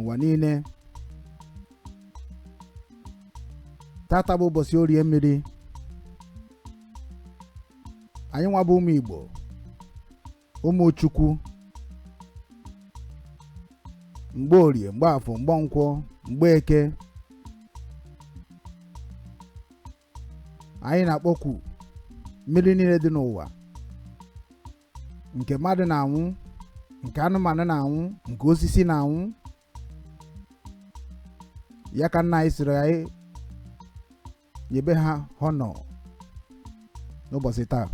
N'ụwa niile, tata bụ ụbọchị orie mmiri. Anyị nwa bụ ụmụ Igbo, ụmụ Chukwu, mgbe orie, mgbe afọ, mgbe nkwọ, mgbe eke, anyị na-akpọku mmiri niile dị n'ụwa, nke mmadụ na-anwụ, nke anụmanụ na-anwụ, nke osisi na-anwụ. Ya ka nna anyị sịrị anyị nyebe ha honor n'ụbọchị taa.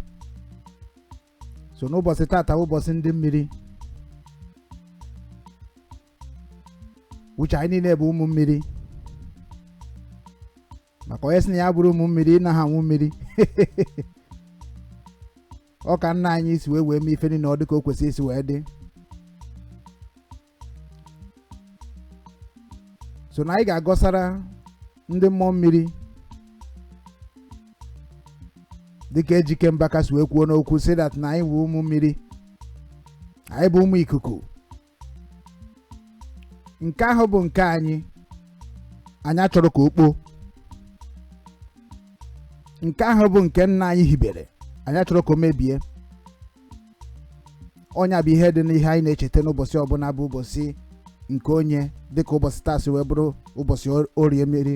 So n'ụbọchị taata bụ ụbọchị ndị mmiri. Uche anyị niile bụ ụmụ mmiri, maka onye sị na ya bụrụ ụmụ mmiri ịnaghị anwụ mmiri. Ọ ka nna anyị si wee wee mee ife niile ọ dị ka o kwesịrị isi wee dị. So na anyị ga-agọsara ndị mmụọ mmiri, dịka Ejike Mbaka si wee kwuo n'okwu sị that na anyị bụ ụmụ mmiri, anyị bụ ụmụ ikuku. Nke ahụ bụ nke anyị, anyị achọrọ ka o kpoo. Nke ahụ bụ nke nna anyị hibere, anyị achọrọ ka o mebie. Ọ nya bụ ihe dị n'ihe anyị na-echeta n'ụbọchị ọbụla bụ ụbọchị nke onye, dịka ụbọchị taa si wee bụrụ ụbọchị orie mmiri.